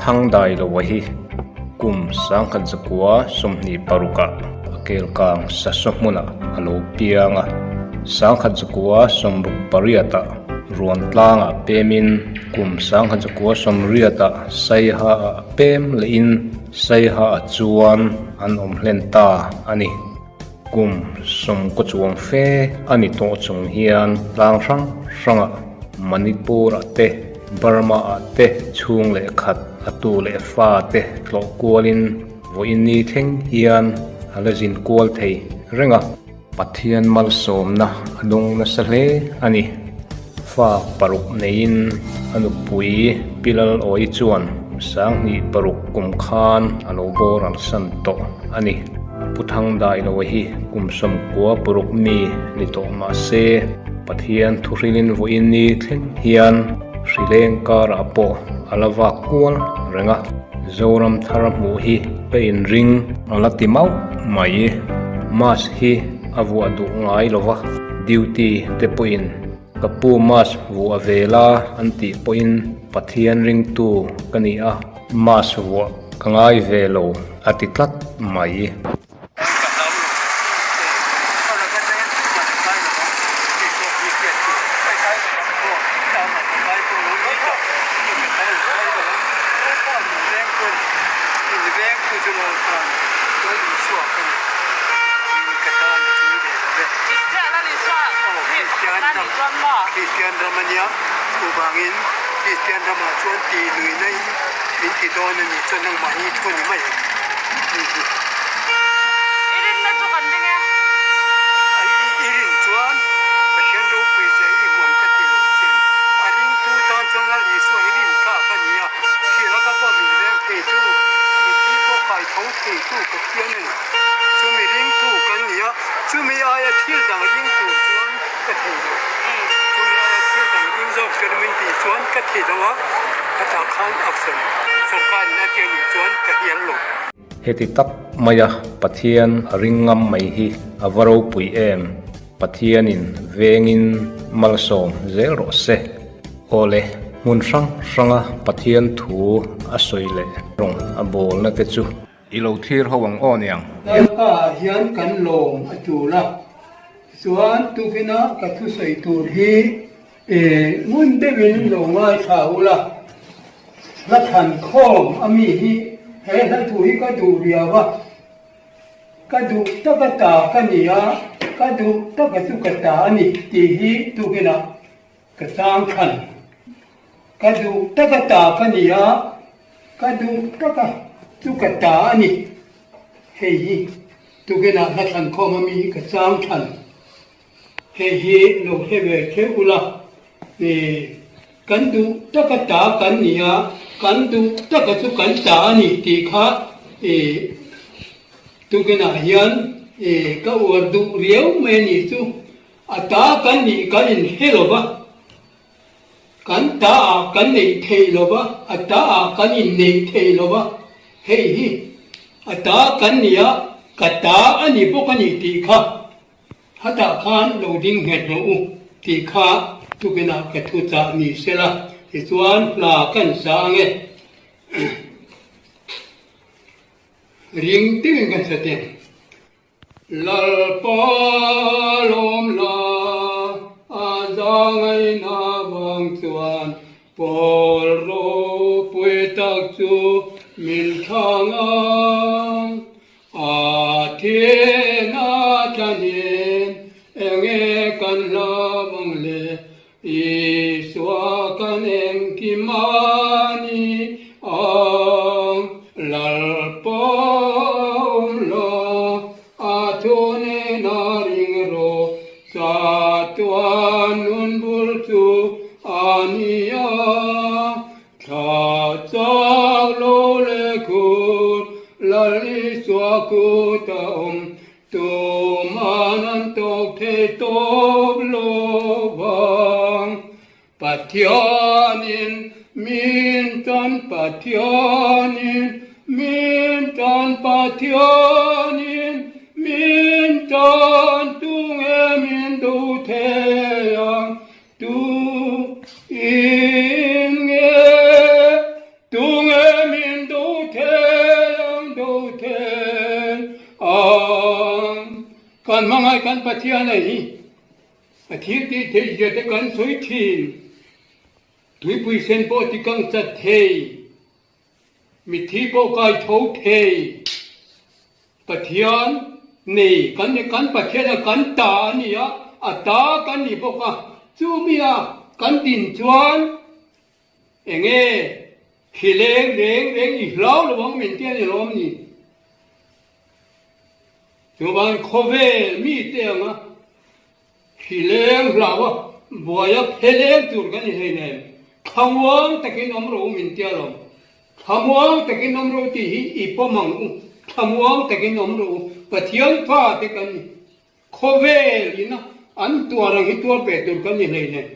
Thangdailoa hi kum 1926 ah a kelkang Sasaw hmunah a lo piang a, 1968 ah Ruantlangah pemin kum 1980 ah Saiha ah pem lehin Saiha ah chuan an awm hlen ta a ni. Kum sawmkaw chuang fe a ni tawh chung hian tlang hrang hrangah Manipur-ah te, Burma-ah te chhung leh khat a tu leh fa te tlawh kualin vawiin ni thleng hian a la zin kual thei reng a. Pathian malsawmna a dawng nasa hle a ni. Fa paruk neiin a nupui Pilal Awi chuan 2006 kum khan a lo boral san tawh a ni. Pu Thangdailoa hi kum 96 mi ni tawh mah se, Pathian thuhrilin vawiin ni thleng hian hrileng karah pawh a la vak kual reng a, Zoram thar hmuh hi ka inring a la ti mauh mai. Mask hi a vuah duh ngai lo va, duty te pawhin ka pu mask vuah ve la an tih pawhin Pathian ringtu ka ni a, mask vuah ka ngai ve lo a ti tlat mai. Kristian ram a nia, chuvangin Kristian ramah chuan ti luihna in min ti dawn a nih chuan nangmah hi thu ni mai ang. I rinna chu kan ring e. I rin chuan Pathian ropui zia i hmuam ka ti lo che. A ringtu tan chuan Lal Isua hi rin tlak a ni a, thila ka pawh min veng theitu, mithi pawh kai tho theitu Pathian a ni. Chumi ringtu kan ni a, chumi aia thil dang ring tur chuan ka thei lo. Chumi aia thil dang ring zawk chuan min tih chuan ka thei lo a, khatah khan action sorkarin a tia nih chuan ka hial lo. Heti tak maia Pathian a ring ngam mai hi a va ropui em! Pathianin vengin malsawm zel rawh se. Awle, hmun hrang hranga Pathian thu a sawi leh rawng a bawlna te chu. I lo thlir ho ang aw niang. Lalpa ah hian kan lawm a tul a, chuan tukina ka thusawi tur hi ngun deuhin lo ngaithla ula, hla thlan khawm a mi hi he hla thu hi ka duh riau a, ka duh taka ta ka ni a, ka duh taka chu ka ta a ni tih hi tukinah Ka chang than. Ka duh taka ta ka ni a, ka duh taka chu ka ta a ni. Hei hi tukinah hla thlan khawm a mi ka chang than. Hei hi lo hre ve theuh ula, kan duh taka ta kan ni a, kan duh taka chu kan ta a ni tih kha tukinah hian ka uar duh riau mai a nih chu. A ta kan nih kan inhre lo va, kan ta ah kan neih theih lo va, a ta ah kan inneih theih lo va, hei hi a ta kan ni a, ka ta a ni bawk a ni tih kha hatah khan lo ding nghet rawh u tih kha tukinah ka thu chah ni sela, tichuan hla kan sa ang e. Ring deuhin kan sa teng. Lalpa lawm la a zangaina vang chuan Pawl ropui tak chu min thlang a, a thihna tlanin enge kan hlau ang le? Isua kan engkim a ni ang, Lalpa awm lo, a thu nena ring rawh, chatuan nun bul chu a ni a, thla chak lo leh khur, Lal Isua kut a awm, Tuman an tawk thei tawp lo vang. Pathianin min tan Pathianin min tan Pathianin min tan tunge min duh thei ang tu in nge tunge min. Kan hmangaih kan Pathian a hi a thil tih theih zia te kan sawi thin. Tuipui sen pawh ti kang chat thei, mitthi pawh kai tho thei. Pathian nei kan ni, kan Pathian a kan ta a ni a, a ta kan ni bawk a, chumi a kan din chuan enge khi leng reng reng i hlau lo ang min ti a ni lawm ni. Chuvangin khawvel mite anga khi leng hlau a, buai a phe leng tur kan ni hleinem, thlamuang takin awm rawh u min ti alawm. Thlamuang takin awm rawh u tih hi i pawm ang u. Thlamuang takin awm rawh u. Pathian fate kan ni. Khawvel ina an tuar ang hi tuar ve tur kan ni hleinem.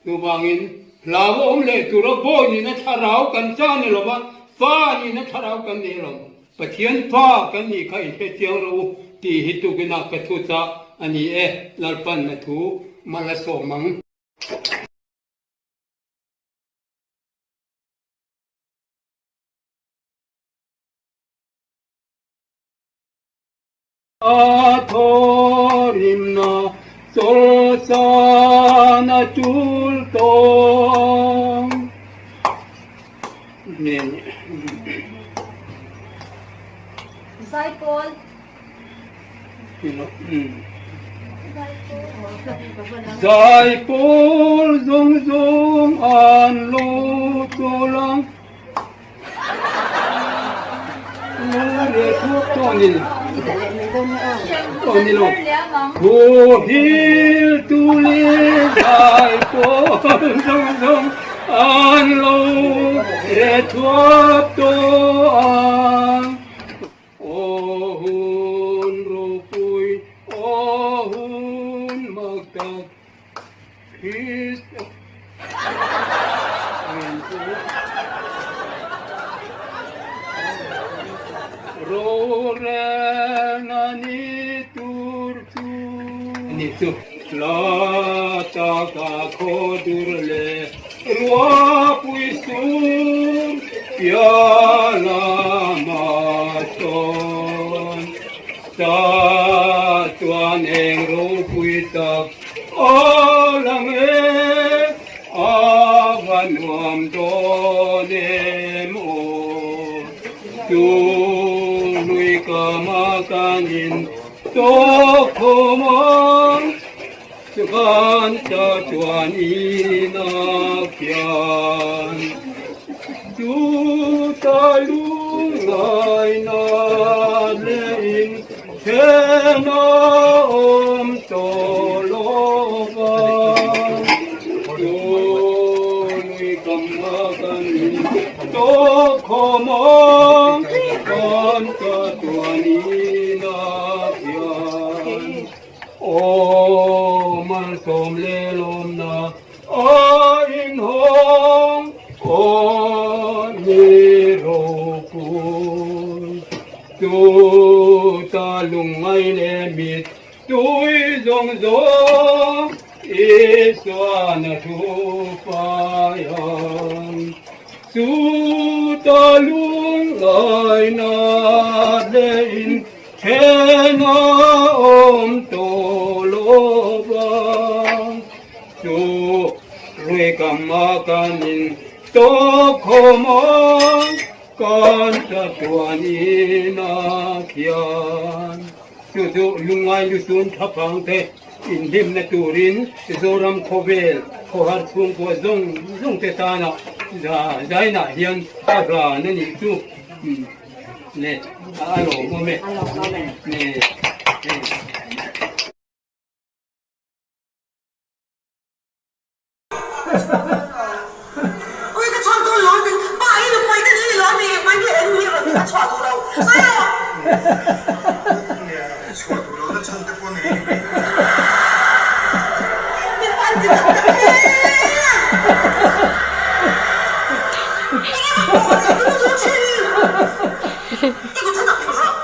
Chuvangin hlau a awm leh tura bawi nihna thlarau kan cha ni lova, fa nihna thlarau kan nei lo. Pathian fa kan nih kha i hre chiang rawh u tih hi tukinah ka thu chah a ni e. Lalpan a thu mal a sawm ang. A thawrimna chawlsan a tul tawng. Zaipawl. Zaipawl zawng zawng an lo chawl ang. Aw hun ropui, aw hun mak tak, Krista Rorelna ni tur chu ni chu hla taka khaw dur leh ruahpui sur piah lamah sawn ta chuan eng ropui tak Aw lang e, a va nuam dawn em aw. Chu lui ka ma kan in tawk khawm ang, chuan ta chuan inah khian. Chu ta lungngaina leh in Then a awm tawh lo va, Tului kam a kan in tawp khawm ang, Kan chatuan inah hian. Aw malsawm leh lawmna a inhawng, Aw ni ropui. Chuta lungngai leh mit tui zawng zawng Isuan a thu fai ang. Chuta lungngai nat leh in then a awm tawh lo vang. Chu rui kam a kan in tawp khawm ang. Kan chatuan inah khian chu chu lungngai lusun thlaphang te inhlimna turin Zoram khawvel khawhar chhungkua zawng zawng te tana zainah hian a hlan a nih chu le a lawmawm e. Ui ka chhuak dawn lo tin pa hi nupui ka ni ni lo mi mai nge henu hi rawn ka chhuah duh lo sawi rawh. Nia chhuah duh lo na chhan te pawh nei ni mai. Min pan ti tak tak em. Enge maw pawh ka duh duh thin. I kut tha tak rawh.